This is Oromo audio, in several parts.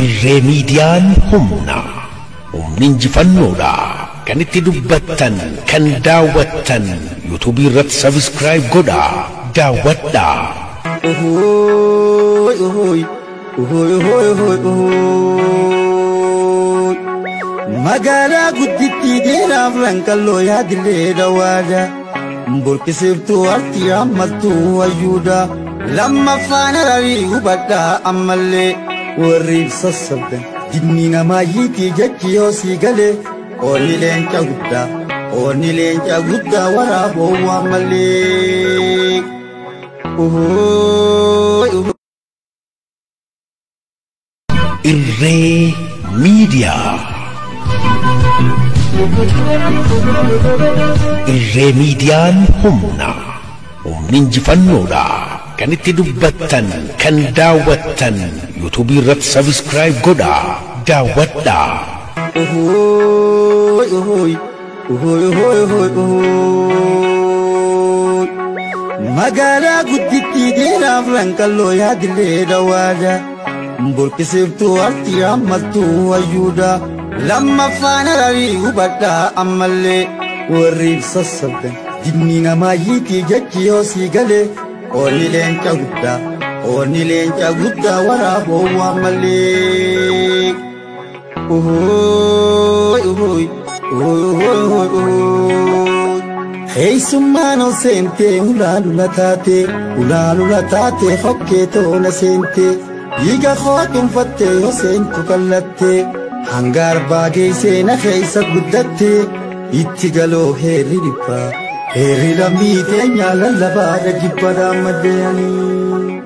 Irree Miidiyaan humna. Humni injifannoodha. Kan itti dubbattan, kan daawwattan, yuutuubii irratti sabiskiraayib godhaa. Daawwadhaa. Magaalaa guddittii dheeraaf lanqalloo yaadillee dhawaadha. Burqisiiftuu artii ammattuu wayyuudha. Lammaffaan hararii hubadhaa ammallee warri sassabdan. Dinni namaa yiitii jechi yoo sii galee oonni leenca guddaa. Oonni leenca guddaa waraaboo ammallee. Irree Miidiyaa. Irree Miidiyaan humna. Humni injifannoodha. Kan itti dubbattan, kan daawwattan, yuutuubii irratti sabiskiraayib godhaa. Daawwadhaa. Magaalaa guddittii dheeraaf lanqalloo yaadillee dhawaadha. Burqisiiftuu artii ammattuu wayyuudha. Lammaffaan hararii hubadhaa ammallee warri sassabdan. Dinni namaa yiitii jechi yoo sii galee oonni leenca guddaa. Oonni leenca guddaa waraaboo ammallee. Keessummaan ol seentee ulaalula taatee ulaalula taatee hokkee tola seentee dhiiga koo dhuunfattee yoo seentu kallattee hanga arbaa geessee na keessa guddattee itti galoo heerri dhibbaa heerri lammii teenyaa lallabaadha jibbaadhaan maddeeyanii.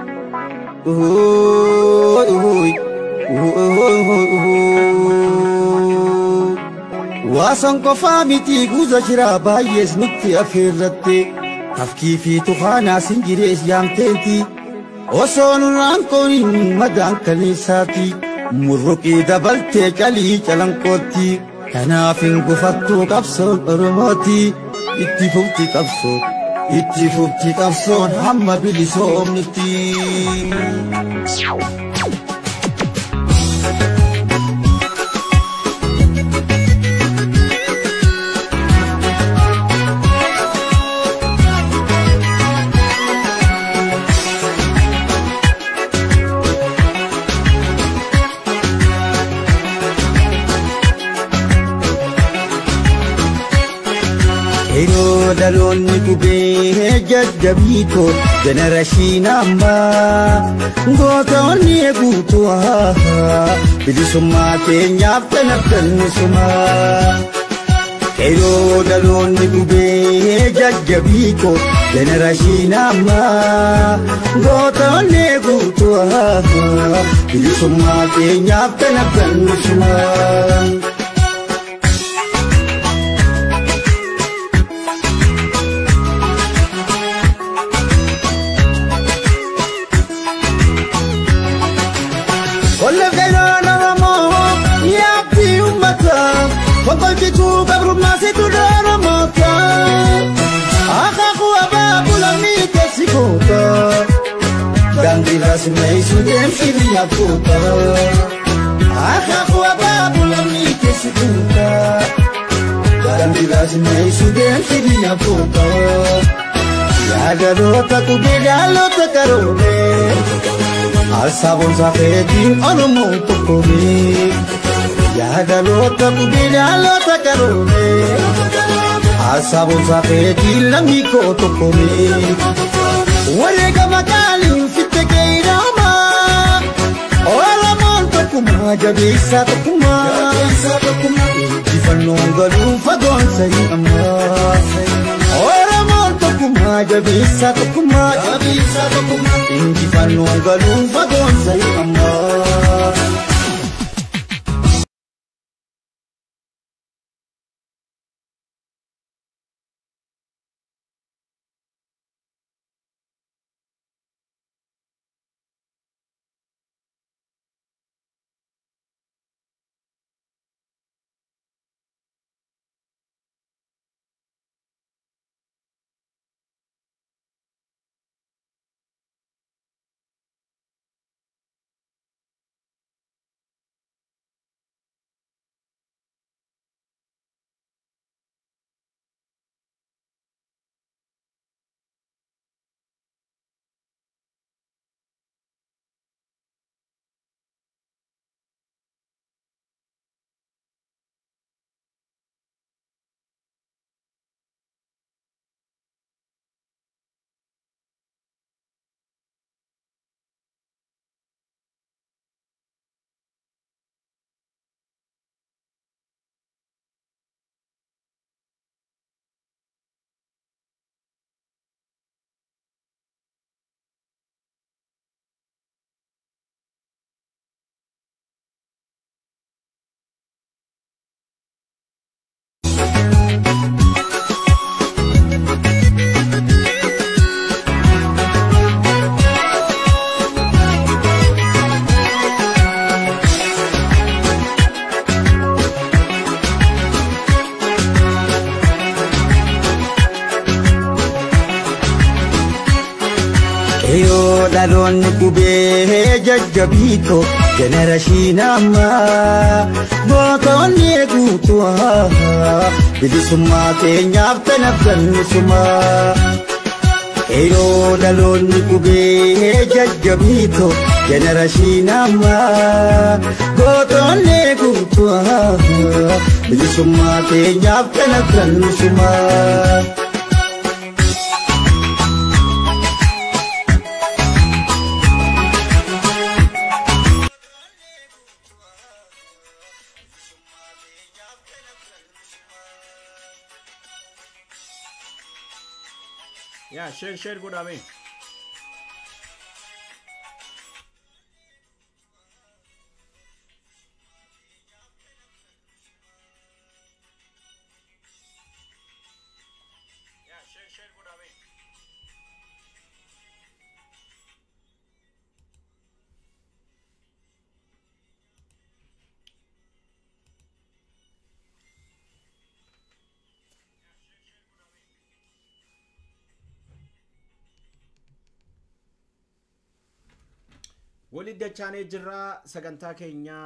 Waasan qofaa miti guuza jiraa baay'ees nutti affeerratte tafkii fi tufaanaa sinjirees yaamteenti osoo nurraan qooniin madaan kaleessaati murruqii dabaltee calii calanqootti kanaaf hin gufattuu qabsoon Oromooti itti fufti qabsoon itti fufti qabsoon hamma bilisoomnutti. Yeroo dhaloonni qubee jajjabiitoo jenerashiin ammaa gootonni guutuu bilisummaa keenyaaf kan abdannu sumaa. Yeroo dhaloonni qubee jajjabiitoo jenerashiin ammaa gootonni guutuu bilisummaa keenyaaf kan abdannu sumaa. Fonkolchituu gabrummaa situ dheera moota. Akaakuu abaaboo lammii keessi goota. Daandii laasmeessu deemsi biyya goota. Akaakuu abaaboo lammii keessi goota. Daandii laasmeessu deemsi biyya goota. Yaadaloota qubee dhaloota qaroomee. Alsaaboon safeetiin Oromoo tokkoomee. Yaadaloota qubee dhaloota qaroomee. Alsaaboon safeetiin lammii koo tokkoomee. Wareegama qaaliin fitte keeyramaa. Oromoon tokkummaa jabeessaa tokkummaa. Injifannoon galuun fagoon sarii ammaa. Oromoon tokkummaa jabeessaa tokkummaa. Injifannoon galuun fagoon sarii ammaa. Yoo dhaloonni qubee jajjabiito jenerashiin ammaa gootonni guutuu bilisummaa keenyaaf tanabdannusumaa. Yoo dhaloonni qubee jajjabiito jenerashiin ammaa gootonni guutuu bilisummaa keenyaaf tanabdannusumaa. Yaa, share share godhame. Yaa, share share godhame. Walitti dachaanee jirraa. Sagantaa keenya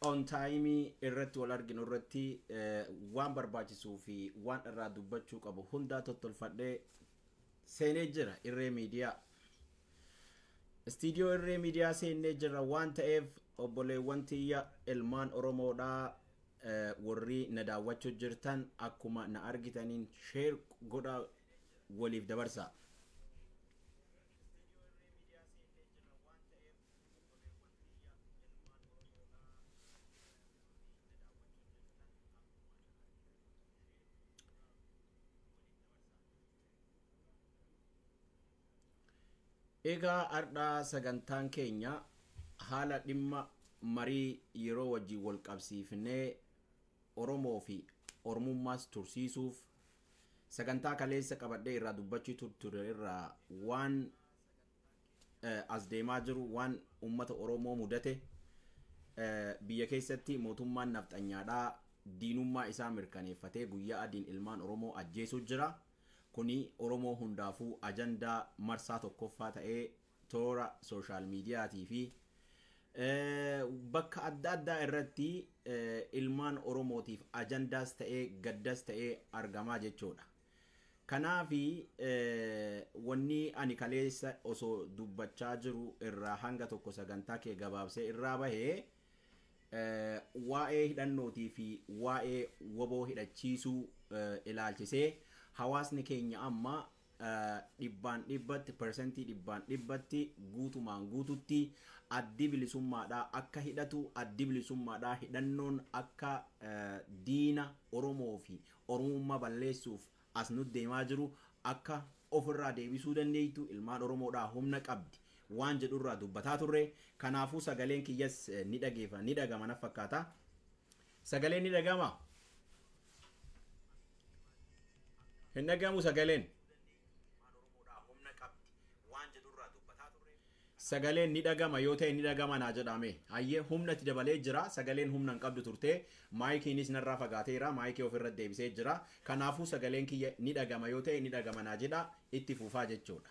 on time irratti wal arginu irratti waan barbaachisuu fi waan irraa dubbachuu qabu hundaa tottolfadhee seenee jira. Irree Miidiyaa, istiidiyoo Irree Miidiyaa seennee jira waan ta'eef, obboleewwan tiyya ilmaan Oromoodhaa warri na daawwachuu jirtan, akkuma na argitaniin share godhaa, waliif dabarsaa. Egaa har'aa sagantaan keenya haala dhimma marii yeroo wajjin wal qabsiifnee Oromoo fi Oromummaas tursiisuuf sagantaa kaleessa qabadhee irraa dubbachuu ture irraa waan as deemaa jiru, waan uummata Oromoo mudate biyya keessatti, mootummaan nafxanyaadhaa diinummaa isaa mirkaneeffatee guyyaa adiin ilmaan Oromoo ajjeesuu jira. Kuni Oromoo hundaafuu ajandaa marsaa tokkoffaa ta'ee toora social miidiyaatii fi bakka adda addaa irratti ilmaan Oromootiif ajandaas ta'ee gaddas ta'ee argamaa jechuudha. Kanaafi wanni ani kaleessa osoo dubbachaa jiru irraa hanga tokko sagantaa kee gabaabsee irraa bahee waa'ee hidhannootii fi waa'ee woboo hidhachiisuu ilaalchisee, hawaasni keenya amma dhibbaan dhibbatti, 100% guutumaan guututti addi bilisummaadhaa akka hidhatu, addi bilisummaadhaa hidhannoon akka diina Oromoo fi Oromummaa balleessuuf as nu deemaa jiru akka ofirraa deebisuu dandeeytu, ilmaan Oromoodhaa humna qabdi waan jedhurraa dubbataa turre. Kanaafuu sagaleen kiyyas ni dhageeffa, ni dhagama na fakkaata. Sagaleen ni dhagama? Hin dhagamu sagaleen? Sagaleen ni dhagama yoo ta'e, ni dhagama naa jedhame. Hayyee, humna itti dabalee jira. Sagaleen humna hin qabdu turte. Maayikiinis narraa fagaateera, maayikii ofirra deebisee jira. Kanaafuu sagaleen kiyya ni dhagama yoo ta'e, ni dhagama naa jedha, itti fufaa jechuudha.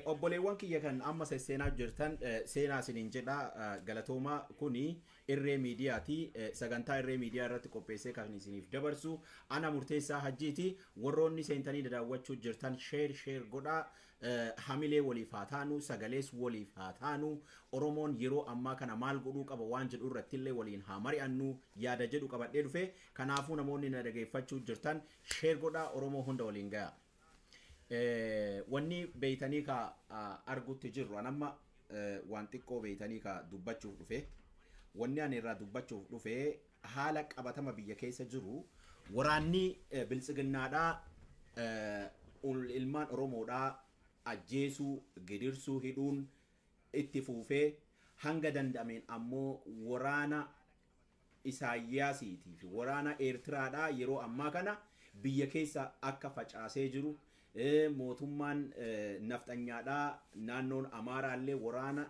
Obboleewwan kiyya kan amma seenaa jirtan, seenaa isiniin jedha, galatooma. Kuni Irree Miidiyaati. Sagantaa Irree Miidiyaa irratti qopheessee kan isiniif dabarsu ana Murteessaa Hajjiiti. Warroonni seentanii daawwachuu jirtan share share godhaa. Hamilee waliif haa taanu, sagalees waliif haa taanu. Oromoon yeroo ammaa kana maal godhuu qaba waan jedhu irrattillee waliin haa mari'annu yaada jedhu qabadhee dhufe. Kanaafuu namoonni na dhageeffachuu jirtan share godhaa, Oromoo hunda waliin ga'a. Wanni beeytanii ka argutti jirru, an amma waan xiqqoo beeytanii ka dubbachuuf dhufe, wanni ani irraa dubbachuuf dhufe haala qabatama biyya keessa jiru. Waraanni biltsiginnaadhaa ilmaan Oromoodhaa ajjeesuu, gidirsuu, hidhuun itti fuufee, hanga danda'ameen ammoo waraana Isaayyaasiitii fi waraana Eertiraadhaa yeroo ammaa kana biyya keessa akka facaasee jiru, mootummaan nafxanyaadhaa naannoon Amaaraallee waraana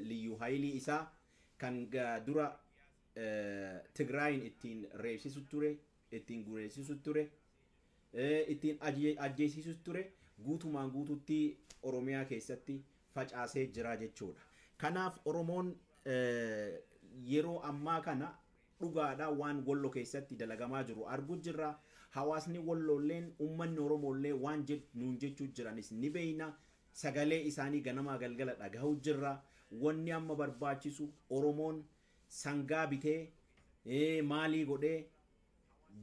liyyuu haayilii isaa kan dura Tigraayin ittiin reebsisu ture, ittiin gureessisu ture, ittiin ajjeesisu ture. guutumaan guututti Oromiyaa keessatti facaasee jira jechuudha. Kanaaf Oromoon yeroo ammaa kana dhugaadha waan Wollo keessatti dalagamaa jiru arguu jirra. Hawaasni Wolloolleen uummanni Oromoollee waan nuun jechuu jiranis ni beeyna. Sagalee isaanii ganamaa galgala dhagahuu jirra. Wanni amma barbaachisu Oromoon sangaa bitee maalii godhee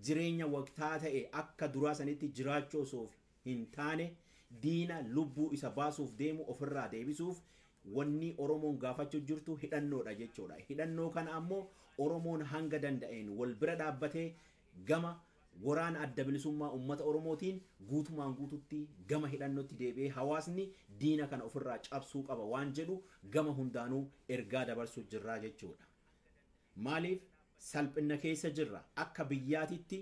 jireenya waqtaa ta'e akka duraa sanitti jiraachuu osoo hin taane diina lubbuu isa baasuuf deemu ofirraa deebisuuf wanni Oromoon gaafachuu jirtu hidhannoodha jechuudha. Hidhannoo kana ammoo Oromoon hanga danda'een wal bira dhaabbatee gama waraana adda bilisummaa uummata Oromootiin guutumaan guututti gama hidhannootti deebi'ee hawaasni diina kana ofirraa cabsuu qaba waan jedhu gama hundaanuu ergaa dabarsuu jirraa jechuudha. Maaliif salphina keessa jirra? Akka biyyaatitti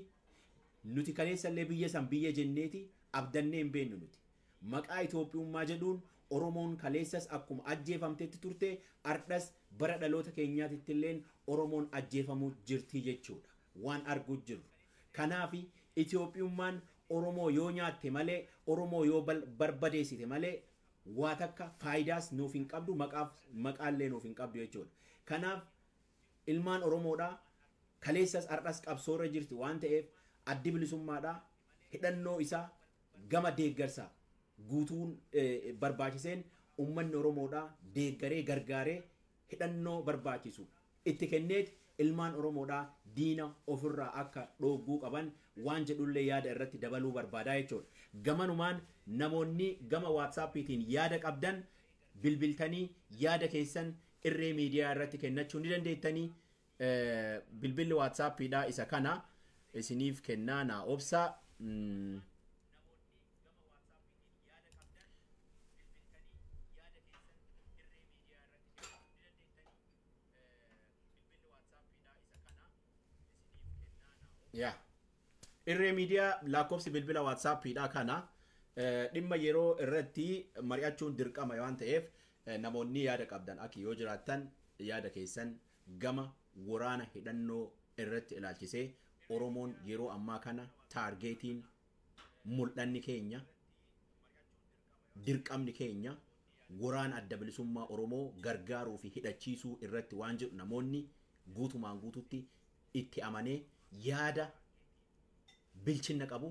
nuti kaleessallee biyya san biyya jenneeti abdannee hin beeknu nuti. Maqaa Itoophiyummaa jedhuun Oromoon kaleessas akkuma ajjeefamtetti turte ardhas bara dhaloota keenyaatitti illeen Oromoon ajjeefamuu jirti jechuudha. Waan arguu jirru. Kanaaf Itoophiyummaan Oromoo yoo nyaatte malee Oromoo yoo barbadeessite malee waa takka faayidaas nuuf hin qabdu, maqaallee nuuf hin qabdu jechuudha. Kanaaf ilmaan Oromoodhaa kaleessas ardhas qabsoorra jirti waan ta'eef addi bilisummaadhaa hidhannoo isaa gama deeggarsaa guutuun barbaachiseen uummanni Oromoodhaa deeggaree gargaaree hidhannoo barbaachisu itti kenneet ilmaan Oromoodhaa diina ofirraa akka dhooguu qaban waan jedhullee yaada irratti dabaluu barbaadaa jechuudha. Gamanumaan namoonni gama WhatsAppiitiin yaada qabdan bilbiltanii yaada keessan irree miidiyaa irratti kennachuu ni dandeettanii. Bilbilli WhatsAppiidhaa isa kana isiniif kennaa naa obsa. Yaa irree miidiyaa lakkoofsi bilbila WhatsAppiidhaa kana dhimma yeroo irratti mari'achuun dirqama waan ta'eef namoonni yaada qabdan akka yoo jiraattan yaada keessan gama waraana hidhannoo irratti ilaalchisee Oromoon yeroo ammaa kana taargeetiin mul'anni keenya dirqamni keenya waraana adda bilisummaa Oromoo gargaaruu fi hidhachiisuu irratti waan jedhu namoonni guutumaan guututti itti amanee yaada bilchinna qabu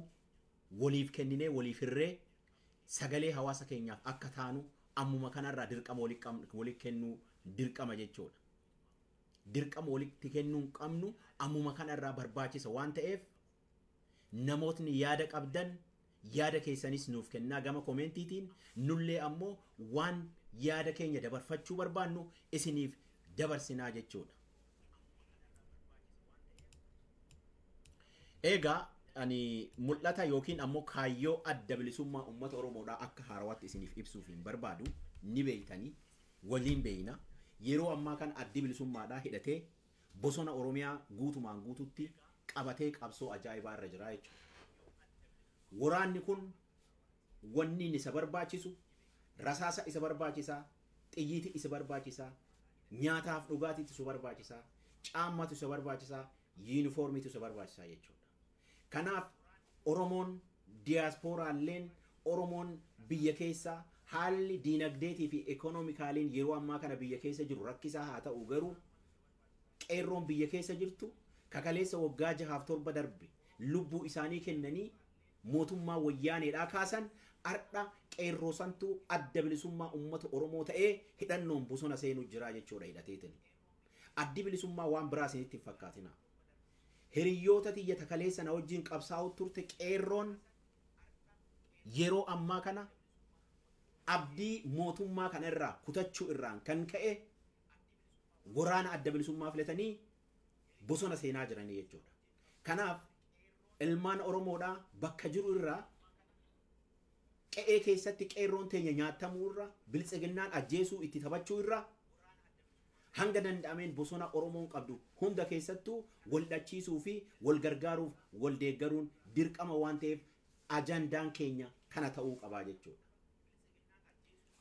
waliif kenninee waliif hirree sagalee hawaasa keenyaaf akka taanu ammuma kanarraa dirqama walitti kennuu dirqama jechuudha. Dirqama walitti kennuu hin qabnu ammuma kanarraa barbaachisa waan ta'eef namootni yaada qabdan yaada keessanis nuuf kennaa gama koomentiitiin, nullee ammoo waan yaada keenya dabarfachuu barbaannu isiniif dabarsinaa jechuudha. Egaa ani mul'ata yookiin ammoo kaayyoo adda bilisummaa uummata Oromoodhaa akka haarawaatti isiniif ibsuuf hin barbaadu, ni beeytanii waliin beeyna. Yeroo ammaa kana addi bilisummaadhaa hidhatee bosona Oromiyaa guutumaan guututti qabatee qabsoo ajaa'ibaa irra jira jechuudha. Waraanni kun wanni inni isa barbaachisu rasaasa isa barbaachisaa, xiyyiiti isa barbaachisaa, nyaataaf dhugaatiitu isa barbaachisaa, caammatu isa barbaachisaa, yuunifoormiitu isa barbaachisaa jechuudha. Kanaaf Oromoon diyaaspooraalleen Oromoon biyya keessaa haalli diinagdeetii fi ekonomikaaliin yeroo ammaa kana biyya keessa jiru rakkisaa haa ta'u garuu qeerroon biyya keessa jirtu kakaleessa waggaa 6-7 darbe lubbuu isaanii kennanii mootummaa wayyaaneedhaa kaasan ardha qeerroo santuu adda bilisummaa uummata Oromoo ta'ee hidhannoon bosona seenuu jira jechuudha hidhateetin. Addi bilisummaa waan biraa isinitti hin fakkaatina. Hiriyoota tiyya takaleessa na wajjin qabsaa'u turte qeerroon yeroo ammaa kana abdii mootummaa kana irraa kutachuu irraan kan ka'e waraana adda bilisummaa filatanii bosona seenaa jiranii jechuudha. Kanaaf ilmaan Oromoodhaa bakka jiru irraa qe'ee keessatti qeerroon teenya nyaatamuu irraa biltsiginnaan ajjeesuu itti taphachuu irraa hanga danda'ameen bosona Oromoon qabdu hunda keessattuu wal dhachiisuu fi wal gargaaruuf wal deeggaruun dirqama waan ta'eef ajandaan keenya kana ta'uu qabaa jechuudha.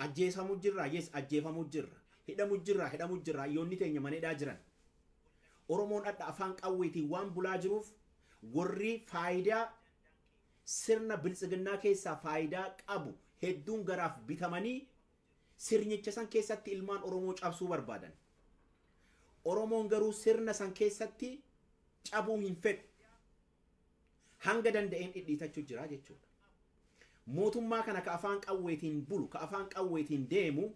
Ajjeefamuu jirra, yes ajjeefamuu jirra, hidhamuu jirra, hidhamuu jirra, hayyoonni teenya maneedhaa jiran. Oromoon adda afaan qawweetiin waan bulaa jiruuf warri faayidaa sirna biltsiginnaa keessaa faayidaa qabu hedduun garaaf bitamanii sirnicha san keessatti ilmaan Oromoo cabsuu barbaadan. Oromoon garuu sirna san keessatti cabuu hin fedhu. Hanga danda'een dhidhiitachuu jira jechuudha. Mootummaa kana ka afaan qawweetiin bulu, ka afaan qawweetiin deemu,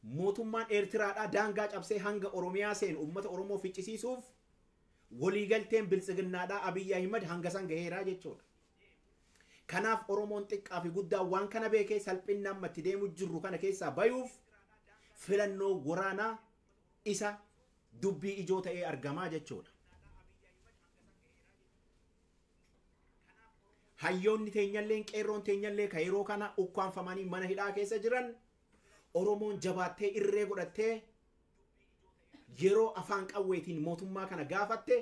mootummaan Eertiraadhaa daangaa cabsee hanga Oromiyaa seenu uummata Oromoo ficcisiisuuf waliigalteen biltsiginnaadhaa Abiyyi Ahimad hanga san gaheeraa jechuudha. Kanaaf Oromoon xiqqaa fi guddaa waan kana beekee salphinna amma itti deemu jirru kana keessaa bayuuf filannoo waraanaa isa dubbii ijoo ta'ee argamaa jechuudha. Hayyoonni teenyallee qeerroon teenyallee ka yeroo kana ukkaanfamanii mana hidhaa keessa jiran Oromoon jabaattee irree godhattee yeroo afaan qawweetiin mootummaa kana gaafatte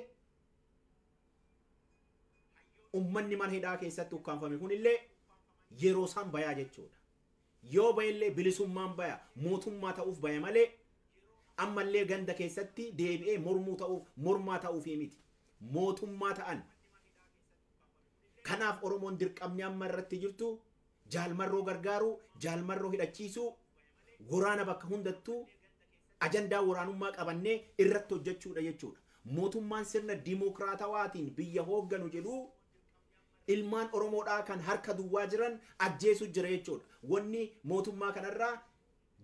ummanni mana hidhaa keessatti ukkaanfame kunillee yeroo san bayaa jechuudha. Yoo bayillee bilisummaan baya mootummaa ta'uuf baya malee ammallee ganda keessatti deebi'ee mormuu ta'uuf mormaa ta'uufii miti. Mootummaa ta'an. Kanaaf Oromoon dirqamni amma irratti jirtu jaalmarroo gargaaruu, jaalmarroo hidhachiisuu, waraana bakka hundattuu ajandaa waraanummaa qabannee irratti hojjechuudha jechuudha. Mootummaan sirna dimookiraatawaatiin biyya hoogganu jedhu ilmaan Oromoodhaa kan harka duwwaa jiran ajjeesu jira jechuudha. Wanni mootummaa kanarraa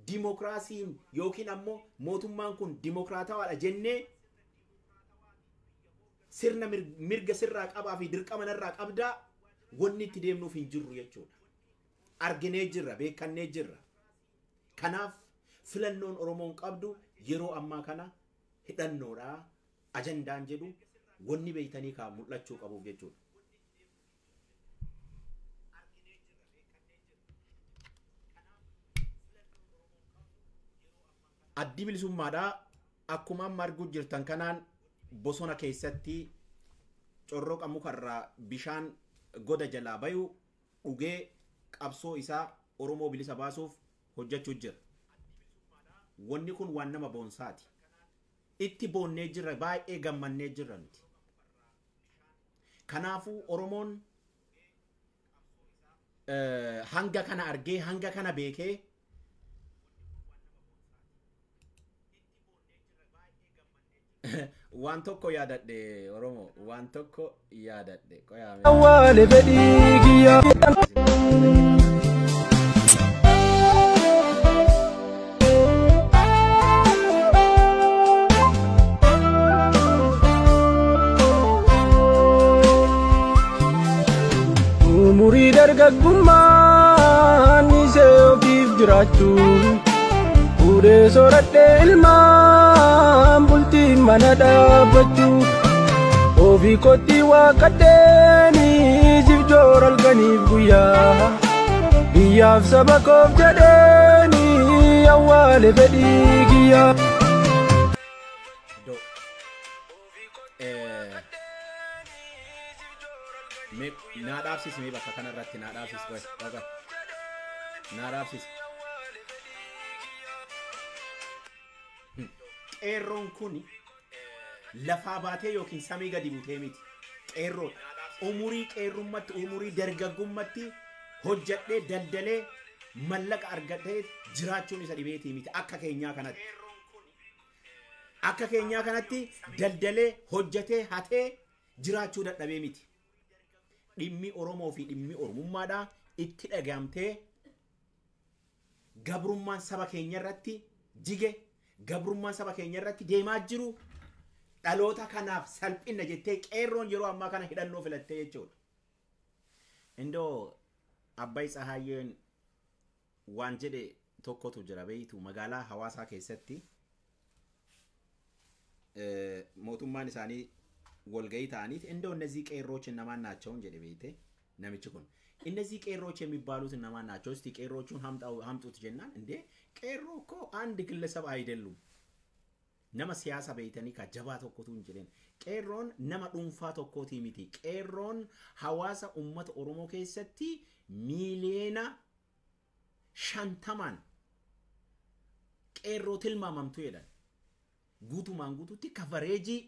dimookiraasiin yookiin ammoo mootummaan kun dimookiraatawaadha jennee sirna mirga sirraa qabaa fi dirqama narraa qabdaa wanni itti deemnuuf hin jirru jechuudha. Arginee jirra, beekannee jirra. Kanaaf filannoon Oromoon qabdu yeroo ammaa kana hidhannoodha ajandaan jedhu wanni beeytanii kaa mul'achuu qabuuf jechuudha. Addi bilisummaadhaa akkuma amma arguu jirtan kanaan bosona keessatti corroqa mukarraa bishaan goda jalaa bayu dhugee qabsoo isaa Oromoo bilisa baasuuf hojjechuu jira. Wanni kun waan nama boonsaati. Itti boonnee jirra, baay'ee gammannee jirra nuti. Kanaafuu Oromoon hanga kana argee hanga kana beekee waan tokko yaadadhe Oromoo, waan tokko yaadadhe. Qoyaame. Awwaale fedhii kiyya. Umurii dargaggummaan isee ofiif jiraachuu fuudhee soradhee ilmaan bultii mana dhaabbachuu ofii kootti waaqadheeni siif joora halkaniif guyyaa biyyaaf saba koof jedheeni awwaale fedhii kiyya. Naa dhaabsisi mee bakka kanarratti naa dhaabsisi qoy qoy naa dhaabsisi. Qeerroon kun lafaa baatee yookiin samii gadi buutee miti. Qeerroodha. Umurii qeerrummatti, umurii dargaggummatti hojjadhee daldalee mallaqa argatee jiraachuun isa dhibeetii miti akka keenyaa kanatti. Akka keenyaa kanatti daldalee hojjatee hatee jiraachuu dadhabee miti. Dhimmi Oromoo fi dhimmi Oromummaadhaa itti dhagaamtee gabrummaan saba keenya irratti jige, gabrummaan saba keenya irratti deemaa jiru dhaloota kanaaf salphina jettee qeerroon yeroo ammaa kana hidhannoo filattee jechuudha. Indoo Abbay Tsahaayyeen waan jedhe tokkotu jira beeytu magaalaa hawaasaa keessatti mootummaan isaanii walgahii ta'aniit እንደው እነዚህ ቄሮች እነማን ናቸው jedhe beeyte namichi kun እነዚህ ቄሮች የሚባሉት እነማን ናቸው? እስቲ ቄሮቹን አምጡት jennaan እንዴ ቄሮ እኮ አንድ ግለሰብ አይደሉም nama siyaasa beeytanii ka jabaa tokkotu hin jedheen qeerroon nama dhuunfaa tokkooti miti. Qeerroon hawaasa uummata Oromoo keessatti miiliyoona 50 qeerroo tilmaamamtu jedhan guutumaan guututti kafareejii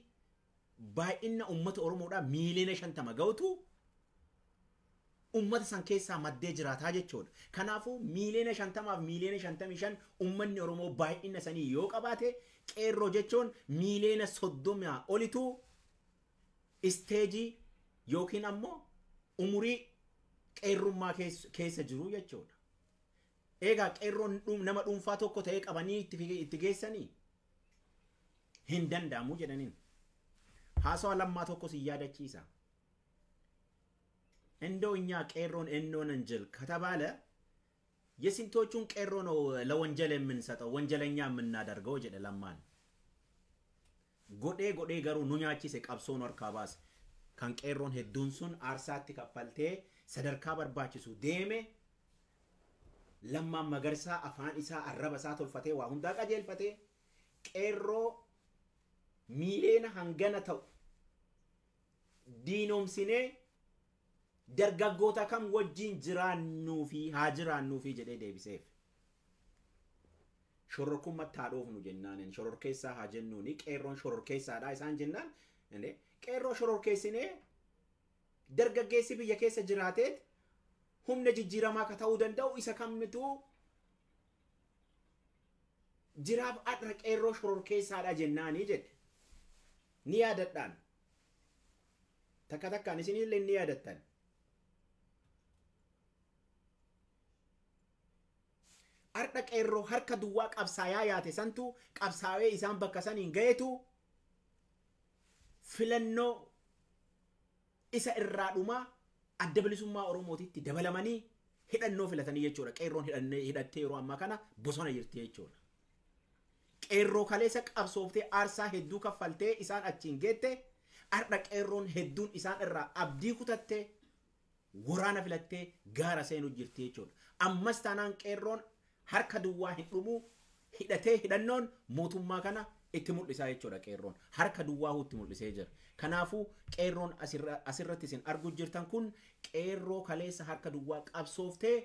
baay'ina uummata Oromoodhaa miiliyoona 50 ga'utu uummata san keessaa maddee jiraataa jechuudha. Kanaafuu miiliyoona 50 fi miiliyoona 55 uummanni Oromoo baay'ina sanii yoo qabaate qeerroo jechuun miiliyoona 30 olitu isteejii yookiin ammoo umurii qeerrummaa keessa jiru jechuudha. Egaa qeerroon nama dhuunfaa tokko ta'ee qabanii itti geessanii hin danda'amu jedhaniin. Haasawa lammaa tokko si yaadachiisa. እንደው እኛ ቄሮን እንሆን እንጅል ከተባለ የስንቶቹን ቄሮ ነው ለወንጀል የምንሰጠው ወንጀለኛ የምናደርገው jedhe lammaan. Godhee godhee garuu nu nyaachise qabsoon harkaa baase. Kan qeerroon hedduun sun aarsaatti kaffaltee sadarkaa barbaachisu deeme lammaan magarsaa afaan isaa arraba isaa tolfatee waa hundaa qajeelfatee qeerroo miiliyoona hangana ta'u diinoomsinee dargaggoota kam wajjin jiraannuu fi haa jiraannuu fi jedhee deebiseef. Shororkummaatti haa dhoofnu jennaan shororkeessaa haa jennuuni qeerroon shororkeessaadha isaan jennaan qeerroo shororkeessinee dargaggeessi biyya keessa jiraateet humna jijjiiramaa akka ta'uu danda'u isa kamitu jiraaf adra qeerroo shororkeessaadha jennaanii jedhe. Ni yaadadhaan. Takka takkaan isinillee ni yaadattan. Har'a qeerroo harka duwwaa qabsaayaa yaate santu qabsaawee isaan bakka saniin ga'etu filannoo isa irraa dhumaa adda bilisummaa Oromootitti dabalamanii hidhannoo filatanii jechuudha. Qeerroon hidhattee yeroo ammaa kana bosona jirti jechuudha. Qeerroo kaleessa qabsooftee aarsaa hedduu kaffaltee isaan achiin geette har'a qeerroon hedduun isaan irraa abdii kutattee waraana filattee gaara seenuu jirti jechuudha. Ammas taanaan qeerroon harka duwwaa hin dhumu hidhatee hidhannoon mootummaa kana itti mul'isaa jechuudha qeerroon. Harka duwwaa itti mul'isee jira. Kanaafuu qeerroon asirratti isin arguu jirtan kun qeerroo kaleessa harka duwwaa qabsooftee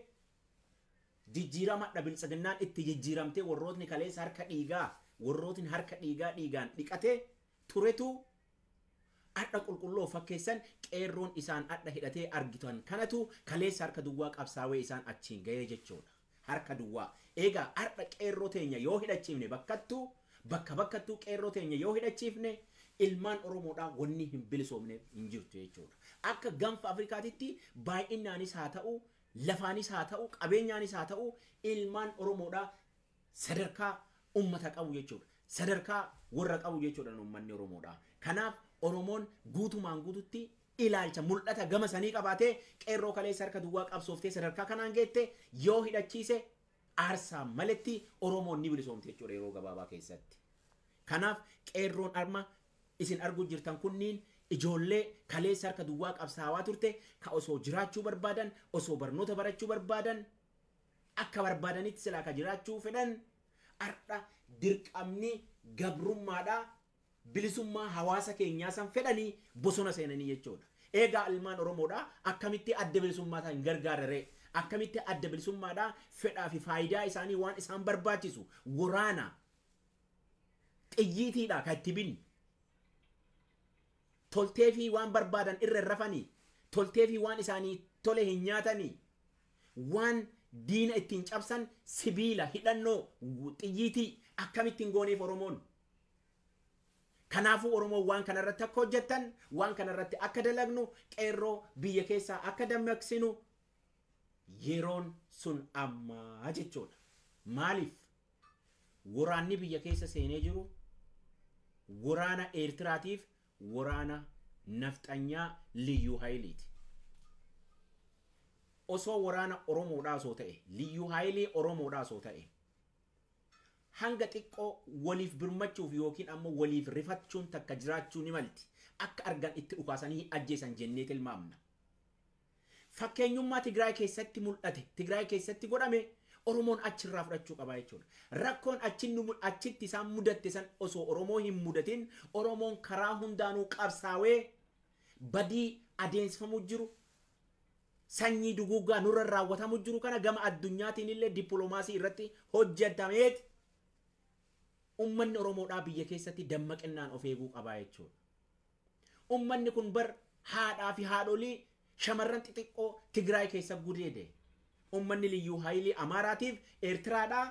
jijjiirama biltsiginnaan itti jijjiiramtee warrootni kaleessa harka dhiigaa warrootni harka dhiigaa dhiigaan dhiqatee turetu adda qulqulluu fakkeessan qeerroon isaan adda hidhatee argitan kanatu kaleessa harka duwwaa qabsaawee isaan achiin ga'ee jechuudha. Harka duwwaa. Egaa har'a qeerroo teenya yoo hidhachiifne bakkattuu bakka bakkattuu qeerroo teenya yoo hidhachiifne ilmaan Oromoodhaa wanni hin bilisoomne hin jirtu jechuudha. Akka gaanfa Afrikaatitti baay'inaanis haa ta'u lafaanis haa ta'u qabeenyaanis haa ta'u ilmaan Oromoodhaa sadarkaa ummata qabu jechuudha. Sadarkaa warra qabu jechuudha uummanni Oromoodhaa. Kanaaf Oromoon guutumaan guututti ilaalcha mul'ata gama sanii qabaatee qeerroo kaleessa harka duwwaa qabsooftee sadarkaa kanaan geette yoo hidhachiise aarsaa maletti Oromoon ni bilisoomte jechuudha yeroo gabaabaa keessatti. Kanaaf qeerroon arma isin arguu jirtan kunniin ijoollee kaleessa harka duwwaa qabsaawaa turte ka osoo jiraachuu barbaadan osoo barnoota barachuu barbaadan akka barbaadanitti silaa ka jiraachuu fedhan har'a dirqamni gabrummaadhaa bilisummaa hawaasa keenyaa san fedhanii bosona seenanii jechuudha. Egaa ilmaan Oromoodhaa akkamitti adda bilisummaa hin gargaarare akkamitti adda bilisummaadhaa fedhaa fi faayidaa isaanii waan isaan barbaachisu waraana xiyyiitiidha kan itti binnu. Toltee fi waan barbaadan irra rafanii toltee fi waan isaanii tole hin nyaatanii waan diina ittiin cabsan sibiila hidhannoo xiyyiitii akkamittiin gooneef Oromoon. Kanaafuu Oromoon waan kanarratti akka hojjettan waan kanarratti akka dalagnu qeerroo biyya keessaa akka dammaqsinu yeroon sun ammaa jechuudha. Maaliif waraanni biyya keessa seenee jiru waraana Eertiraatiif waraana nafxanyaa liyyuu haayiliiti. Osoo waraana Oromoodhaa osoo ta'e liyyuu haayilii Oromoodhaa osoo ta'e hanga xiqqoo waliif birmachuuf yookiin ammoo waliif rifachuun takka jiraachuu ni malti. Akka argan itti dhukaasanii ajjeesan jennee tilmaamna. Fakkeenyummaa Tigraay keessatti mul'ate, Tigraay keessatti godhame Oromoon achirraa fudhachuu qaba jechuudha. Rakkoon achitti isaan mudatte san osoo Oromoo hin mudatin Oromoon karaa hundaanuu qabsaawee badii adeemsifamuu jiru sanyii duguuggaa nurra raawwatamuu jiru kana gama addunyaatiin illee dippiloomaasii irratti hojjetameet ummanni Oromoodhaa biyya keessatti dammaqinaan of eeguu qabaa jechuudha. Ummanni kun bar haadhaa fi haadholii shamarran xixiqqoo Tigraay keessa gudeede. Ummanni liyyuu haayilii Amaaraatiif Eertiraadhaa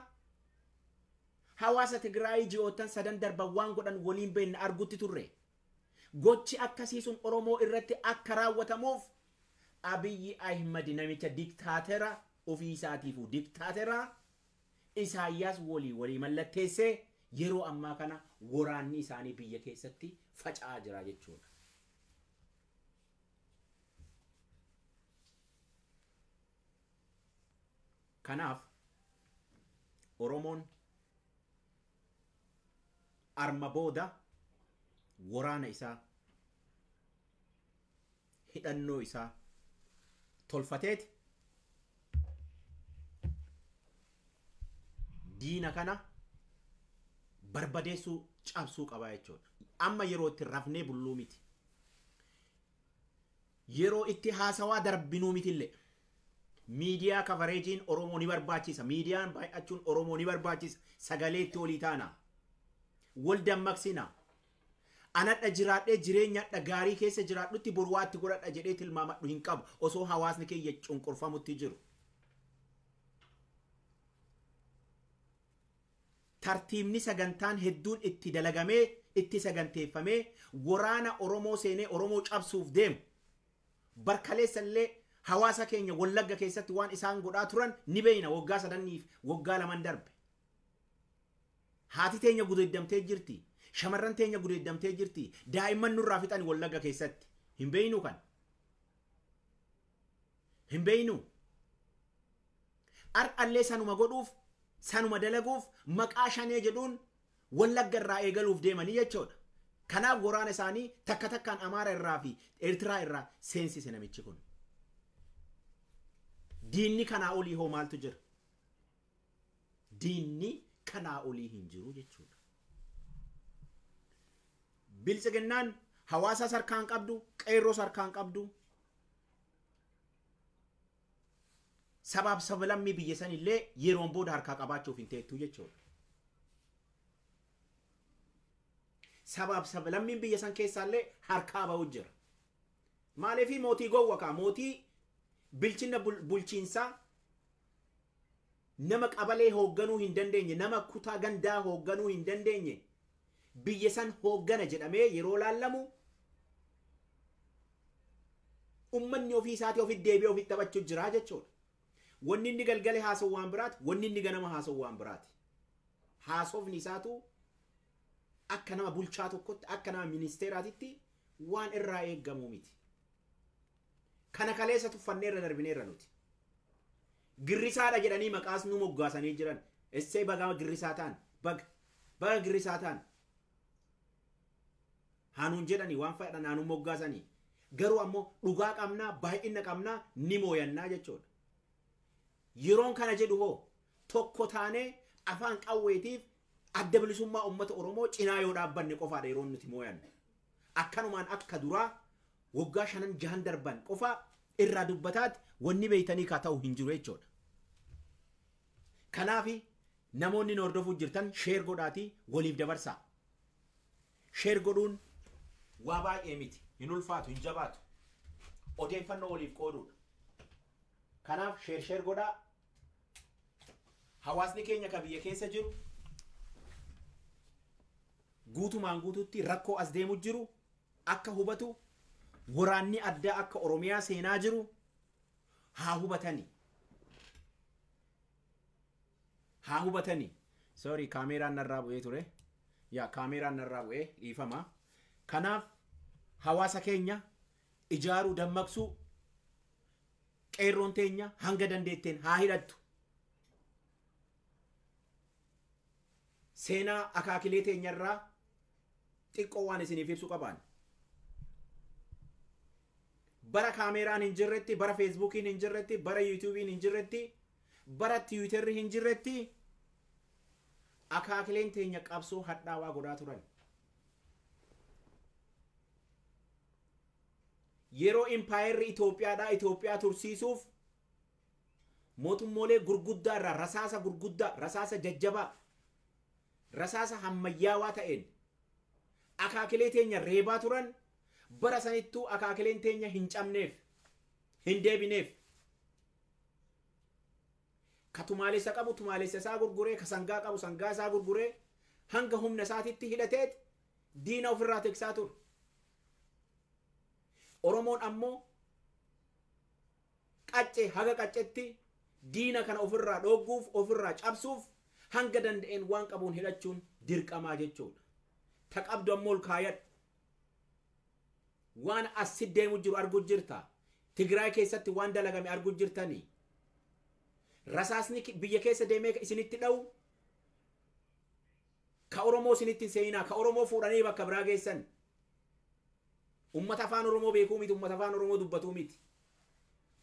hawaasa Tigraay ji'oottan sadan darban waan godhan waliin beekna argutti turre. Gochi akkasii sun Oromoo irratti akka raawwatamuuf Abiyyi Ahimad namicha diktaatera ofii isaatiifuu diktaatera Isaayyaas walii mallatteessee yeroo ammaa kana waraanni isaanii biyya keessatti faca'aa jira jechuudha. Kanaaf Oromoon arma booda waraana isaa hidhannoo isaa tolfateeti diina kana barbadeessuu cabsuu qaba jechuudha. Amma yeroo itti rafnee bulluu miti. Yeroo itti haasawaa darbinuu mitillee. Miidiyaa kafareejiin Oromoo ni barbaachisa. Miidiyaan baay'achuun Oromoo ni barbaachisa. Sagalee itti olii taana. Wal dammaqsina. Anadha jiraadhee jireenyadha gaarii keessa jiraadhutti borwaatti godhadha jedhee tilmaamadhu hin qabu. Osoo hawaasni keenya cunqurfamutti jiru. Tartiibni sagantaan hedduun itti dalagamee itti saganteeffamee waraana Oromoo seenee Oromoo cabsuuf deemu. Barkaleessa illee hawaasa keenya Wallagga keessatti waan isaan godhaa turan ni beeyna waggaa sadaniif waggaa laman darbe. Haati teenya gudeeddamtee jirti. Shamarran teenya gudeeddamtee jirti. Daa'imman nurraa fixan Wallagga keessatti. Hin beeynu kan. Hin beeynu. Har'allee sanuma godhuuf sanuma dalaguuf maqaa shanee jedhuun Wallagga irraa eegaluuf deemanii jechuudha. Kanaaf waraana isaanii takka takkaan Amaara irraa fi Eertiraa irraa seensise namichi kun. Diinni kanaa olii hoo maaltu jira? Diinni kanaa olii hin jiru jechuudha. Biltsiginnaan hawaasa harkaan qabdu, qeerroos harkaan qabdu, sabaaf sablammii biyya sanillee yeroon booda harkaa qabaachuuf hin teettu jechuudha. Sabaaf sablammiin biyya san keessaallee harkaa ba'u jira. Maaliif mootii gowwa kaa mootii bilchina bulchiinsaa nama qabalee hoogganuu hin dandeenye, nama kutaa gandaa hoogganuu hin dandeenye biyya san hooggana jedhamee yeroo laallamu ummanni ofii isaatii ofitti deebi'ee ofitti taphachuu jira jechuudha. Wanni inni galgale haasa'u waan biraati, wanni inni ganama haasa'u waan biraati. Haasofni isaatu akka nama bulchaa tokkotti, akka nama ministeeraatitti waan irraa eeggamuu miti. Kana kaleessa tuffanneerra darbineerra nuti. Girrisaadha jedhanii maqaas nu moggaasanii jiran. Essee baga girrisaa ta'an, baga girrisaa ta'an. Haanuun jedhanii waan fedhan haanuun moggaasanii. Garuu ammoo dhugaa qabnaa, baay'ina qabnaa ni mooyannaa jechuudha. Yeroon kana jedhu hoo tokko taanee afaan qawweetiif adda bilisummaa uummata Oromoo cinaa yoo dhaabbanne qofaadha yeroon nuti mooyanne. Akkanumaan akka duraa waggaa 5-6 darban qofa irraa dubbataatti wanni beeytanii kaa ta'u hin jiru jechuudha. Kanaaf namoonni nu hordofuu jirtan sheer godhaatii waliif dabarsaa. Sheer godhuun waa baay'ee miti, hin ulfaatu, hin jabaatu. Odeeffannoo waliif qooduudha. Kanaaf sheer godhaa. Hawaasni keenya ka biyya keessa jiru guutumaan guututti rakkoo as deemu jiru akka hubatu, waraanni addaa akka Oromiyaa seenaa jiru haa hubatani. Haa hubatani. Sorry, kaameeraan narraa bu'ee ture. Yaa kaameeraan narraa bu'ee dhiifama. Kanaaf hawaasa keenya ijaaruu dammaqsuu, qeerroon teenya hanga dandeetteen haa hidhattu. Seenaa akaakilee teenyarraa xiqqoo waan isiniif ibsu qabaan. Bara kaameeraan hin jirretti, bara feesbuukiin hin jirretti, bara yuutuubiin hin jirretti, bara tiwiitarri hin jirretti akaakileen teenya qabsoo hadhaawaa godhaa turan. Yeroo impaayerri Itoophiyaadhaa Itoophiyaa tursiisuuf mootummoolee gurguddaa irraa rasaasa gurguddaa, rasaasa jajjabaa, rasaasa hammayyaawaa ta'een akaakilee teenya reebaa turan. Bara sanittuu akaakileen teenya hin cabneef, hin deebineef. Ka tumaalessa qabu tumaalessa isaa gurguree, ka sangaa qabu sangaa isaa gurguree hanga humna isaatitti hidhateet diina ofirraa tiksaa ture. Oromoon ammoo qaccee haga qaccetti diina kana ofirraa dhoogguuf, ofirraa cabsuuf hanga danda'een waan qabuun hidhachuun dirqamaa jechuudha. Ta qabdu ammoo ol kaayadhu. Waan asi deemu jiru argu jirta. Tigraay keessatti waan dalagame argu jirtanii. Rasaasni biyya keessa deemee isinitti dha'u ka Oromoo isinitti hin seenaa, ka Oromoo fuudhanii bakka biraa geessan. Ummata afaan Oromoo beekuu miti, ummata afaan Oromoo dubbatuu miti.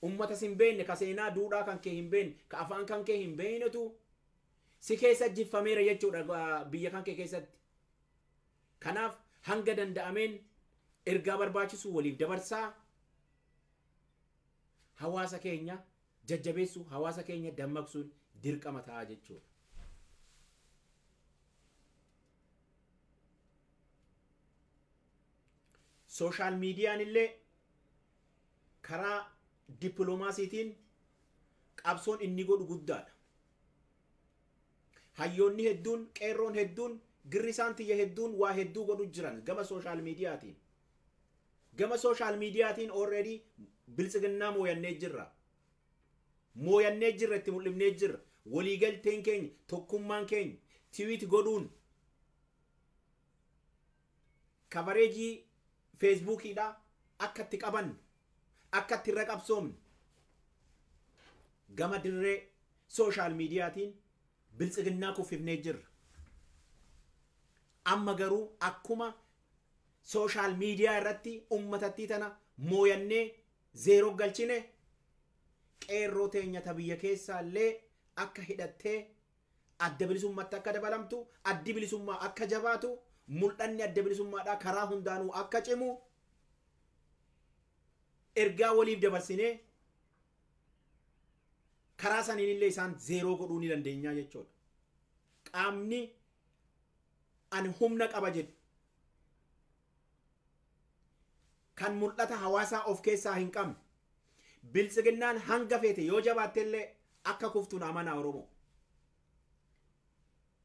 Ummata sin beekne, ka seenaa duudhaa kan kee hin beekne, ka afaan kan kee hin beeknetu si keessa jiffameera jechuudha biyya kan kee keessatti. Kanaaf hanga danda'ameen ergaa barbaachisu waliif dabarsaa hawaasa keenya jajjabeessuu, hawaasa keenya dammaqsuun dirqama ta'a jechuudha. Sooshaal miidiyaan illee karaa dippiloomaasiitiin qabsoon inni godhu guddaadha. Hayyoonni hedduun, qeerroon hedduun, girrisaan tiyya hedduun waa hedduu godhu jiran gama sooshaal miidiyaatiin. Gama sooshaal miidiyaatiin already biltsiginnaa mooyannee jirra. Mooyannee jirra, itti mul'ifnee jirra. Waliigalteen keenya, tokkummaan keenya, tiwiit godhuun, kabareejii feesbuukiidha akka itti qabannu, akka itti irra qabsoomnu gama dirree sooshaal miidiyaatiin biltsiginnaa kuffifnee jirra. Amma garuu akkuma sooshaal miidiyaa irratti uummatattii tana mooyannee zeeroo galchine, qeerroo teenya ta biyya keessaa illee akka hidhattee adda bilisummaatti akka dabalamtu, addi bilisummaa akka jabaatu, mul'anni adda bilisummaadhaa karaa hundaanuu akka cimu ergaa waliif dabarsinee karaa saniin illee isaan zeeroo godhuu ni dandeenya jechuudha. Qaamni ani humna qaba jedhu kan mul'ata hawaasaa of keessaa hin qabne, biltsiginnaan hanga feete yoo jabaatte illee akka kuftuun amanaa Oromoo.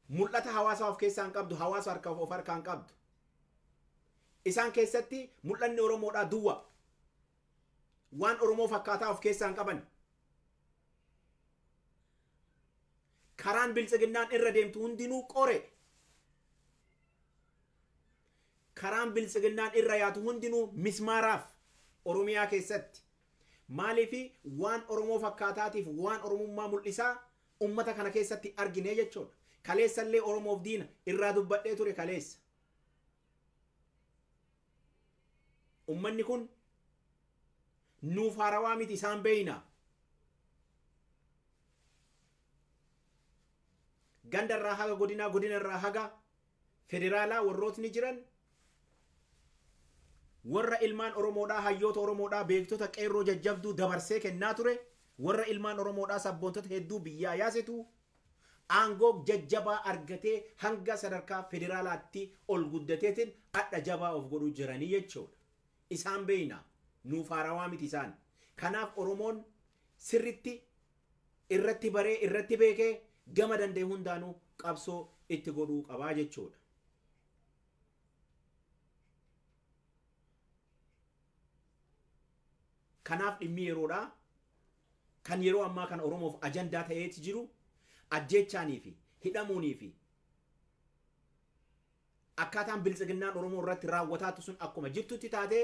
Mul'ata hawaasaa of keessaa hin qabdu, hawaasa harka of harkaa hin qabdu. Isaan keessatti mul'anni Oromoodhaa duwwa. Waan Oromoo fakkaataa of keessaa hin qaban. Karaan biltsiginnaan irra deemtu hundinuu qore. Karaan biltsiginnaan irra yaatu hundinuu mismaaraaf Oromiyaa keessatti. Maaliifi waan Oromoo fakkaataatiif waan Oromummaa mul'isaa ummata kana keessatti argine jechuudha. Kaleessallee Oromoof diina irraa dubbadhee ture kaleessa. Ummanni kun nuuf haarawaa miti, isaan beeyna. Gandarraa haga godinaa, godinarraa haga federaalaa warrootni jiran warra ilmaan Oromoodhaa, hayyoota Oromoodhaa, beektota qeerroo jajjabduu dabarsee kennaa ture, warra ilmaan Oromoodhaa sabboontota hedduu biyyaa yaasetu aangoo jajjabaa argatee hanga sadarkaa federaalaatti ol guddateetiin adha jabaa of godhuu jiranii jechuudha. Isaan beeyna, nuuf haarawaa miti isaan. Kanaaf Oromoon sirritti irratti baree irratti beekee gama danda'e hundaanuu qabsoo itti godhuu qabaa jechuudha. Kanaaf dhimmi yeroodhaa kan yeroo ammaa kana Oromoof ajandaa ta'eeti jiru ajjeechaanii fi hidhamuunii fi akkaataan biltsiginnaan Oromoo irratti raawwataatu sun akkuma jirtutti taatee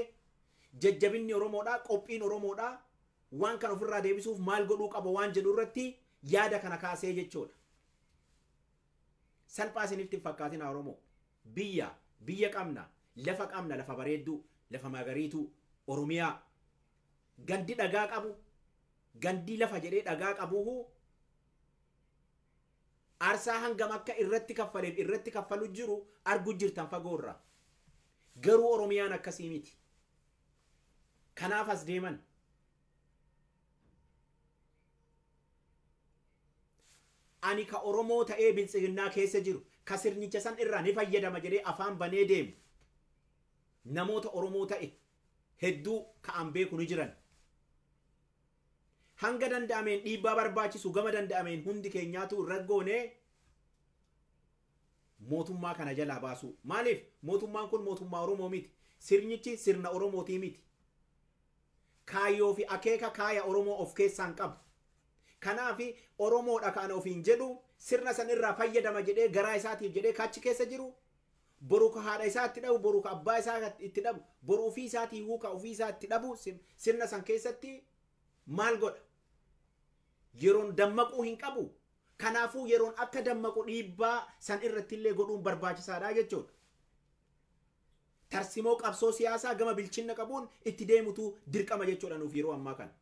jajjabinni Oromoodhaa, qophiin Oromoodhaa waan kana ofirraa deebisuuf maal godhuu qaba waan jedhu irratti yaada kana kaasee jechuudha. Salphaa isinitti hin fakkaatina Oromoo. Biyya qabna, lafa qabna, lafa bareedduu, lafa magariituu, Oromiyaa. Gandi dhagaa qabu, gandi lafa jedhee dhagaa qabuuhu aarsaa hangam akka irratti kaffaleef irratti kaffalu jiru argu jirtan fagoorra. Garuu Oromiyaan akkasii miti. Kanaaf as deeman. Ani ka Oromoo ta'ee biltsiginnaa keessa jiru, ka sirnicha san irraa ni fayyadama jedhee afaan banee deemu. Namoota Oromoo ta'e Hedduu ka'an beeku ni jiran. Hanga danda'ameen dhiibbaa barbaachisu gama danda'ameen hundi keenyaatu irra goonee mootummaa kana jalaa baasu. Maaliif mootummaan kun mootummaa Oromoo miti. Sirnichi sirna Oromootii miti. Kaayyoo fi akeeka kaaya Oromoo of keessaan qabu. Kanaaf Oromoodha kan ofiin jedhu sirna san irraa fayyadama jedhee garaa isaatiif jedhee kachi keessa jiru. Boru ka haadha isaa itti dhabu, boru ka abbaa isaa itti dhabu, boru ofii isaatii huuka ofii isaa itti dhabu sirna san keessatti maal godha? Yeroon dammaquu hin qabu. Kanaafuu yeroon akka dammaqu dhiibbaa san irratti illee godhuun barbaachisaadha jechuudha. Tarsimoo qabsoo siyaasaa gama bilchinna qabuun itti deemutu dirqama jechuudha nuuf yeroo ammaa kana.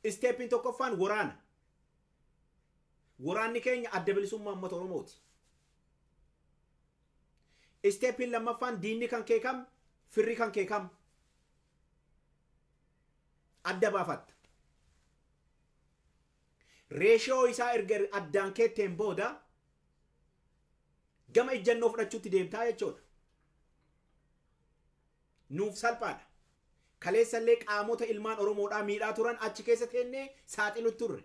Isteeppiin tokkoffaan waraana. Waraanni keenya adda bilisummaa uummata Oromooti. Isteeppiin lammaffaan diinni kan kee kam, firri kan kee kam adda baafatta. Reeshoo isaa erga addaan keetteen booda gama ejjennoo fudhachuutti deemtaa jechuudha. Nuuf salphaadha. Kaleessallee qaamota ilmaan Oromoodhaa miidhaa turan achi keessa teennee saaxilutti turre.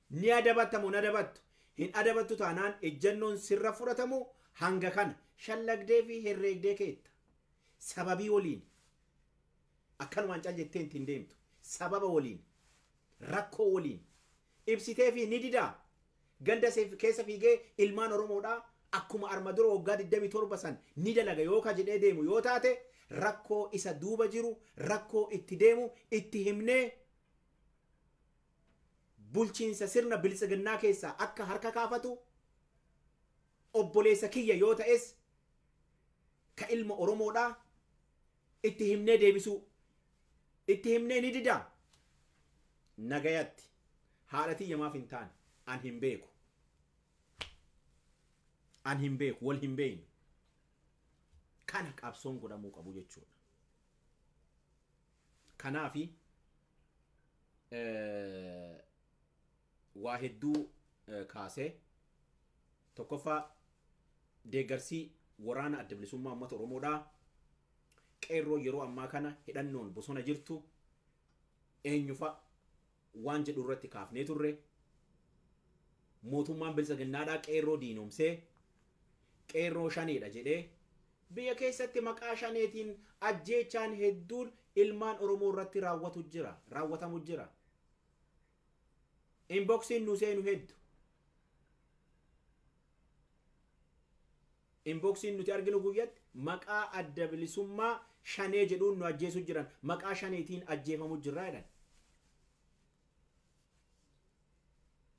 Ni adabattamu na adabattu. Hin adabattu taanaan ejjennoon sirra fudhatamu hanga kana shallagdee fi herreegdee keetta. Sababii waliin akkanumaan cal jettee ittiin deemtu. Sababa waliin rakkoo waliin ibsitee fi ni didaa. Ganda keessa fiigee ilmaan Oromoodhaa akkuma arma dura waggaa 27 san ni dalaga yookaan jedhee deemu yoo taate rakkoo isa duuba jiru rakkoo itti deemu itti himnee bulchiinsa sirna biltsiginnaa keessaa akka harka kaafatu obboleessa kiyya yoo ta'es ka ilma Oromoodhaa itti himnee deebisuu itti himnee ni didaa. Nagayatti haadha tiyya maaf hin taane an hin beeku. An hin beeku wal hin beeknu. Kana qabsoon godhamuu qabu jechuudha. Kanaafi waa hedduu kaasee tokkoffaa deeggarsii waraana adda bilisummaa uummata Oromoodhaa qeerroo yeroo ammaa kana hidhannoon bosona jirtu eenyufa waan jedhu irratti kaafnee turre. Mootummaan biltsiginnaadhaa qeerroo diinomsee qeerroo shaneedha jedhee biyya keessatti maqaa shaneetiin ajjeechaan hedduun ilmaan Oromoo irratti raawwatamu jira. Inboxiin nu seenu heddu. Inboxiin nuti arginu guyyatti maqaa adda bilisummaa shanee jedhuun nu ajjeesu jiran maqaa shaneetiin ajjeefamu jirra jedhan.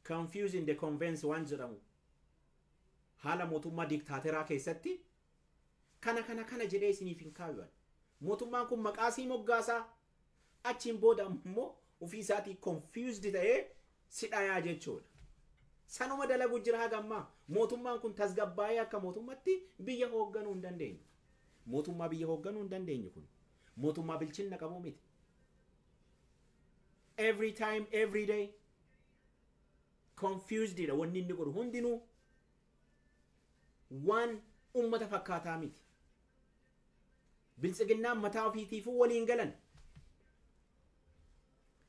Confusing the convince waan jedhamu haala mootummaa diktaateraa keessatti kana kana kana jedhee isiniif hin kaayuan. Mootummaan kun maqaa sii moggaasaa achiin booda ammoo ofii isaatii confused ta'ee si dhayaa jechuudha. Sanuma dalagu jira haga ammaa. Mootummaan kun tasgabbaa'ee akka mootummatti biyya hoogganuu hin dandeenyu. Mootummaa biyya hoogganuu hin dandeenyu kun mootummaa bilchinna qabu miti. Every time, every day confused dha wanni inni godhu hundinuu waan ummata fakkaataa miti. Biltsiginnaan mataa ofiitiifuu waliin galan.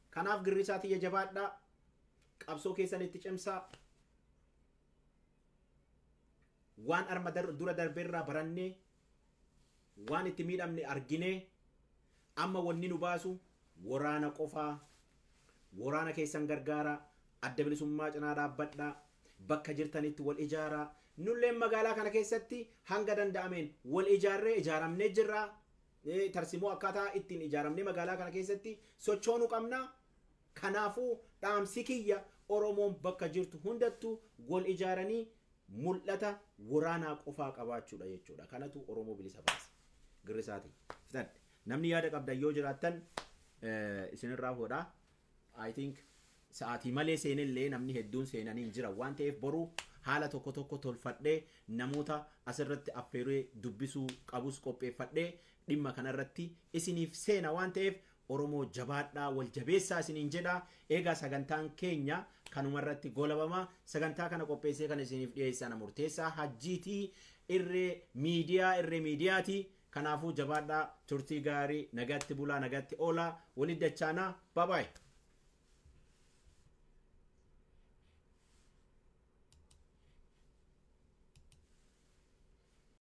Kanaaf girrisaa tiyya jabaadhaa. Qabsoo keessan itti cimsaa. Waan arma dura darbeerraa barannee waan itti miidhamne arginee amma wanni nu baasu waraana qofaa. Waraana keessan gargaaraa. Adda bilisummaa cinaa dhaabbadhaa. Bakka jirtanitti wal ijaaraa. Nulleen magaalaa kana keessatti hanga danda'ameen wal ijaarree ijaaramnee jirra. Tarsimoo akkaataa ittiin ijaaramnee magaalaa kana keessatti sochoonuu qabna. Kanaafuu dhaamsi kiyya Oromoon bakka jirtu hundattuu wal ijaaranii mul'ata waraanaa qofaa qabaachuudha jechuudha. Kanatu Oromoo bilisa baasa. Girrisaati. Fitadhe. Namni yaada qabdan yoo jiraattan isinirraa hodhaa. I think sa'aatii malee seenellee namni hedduun seenanii hin jiran waan ta'eef boruu haala tokko tokko tolfadhee namoota asirratti affeeree dubbisuu qabus qopheeffadhee dhimma kanarratti isiniif seena waan ta'eef Oromoo jabaadhaa wal jabeessaa isiniin jedhaa. Egaa sagantaan keenya kanumarratti golabama. Sagantaa kana qopheessee kan isiniif dhiyeessan murteessaa Hajjiitii Irree Miidiyaa Irree Miidiyaati. Kanaafuu jabaadhaa, turtii gaarii, nagatti bulaa, nagatti oolaa, walitti dachaanaa, babaay.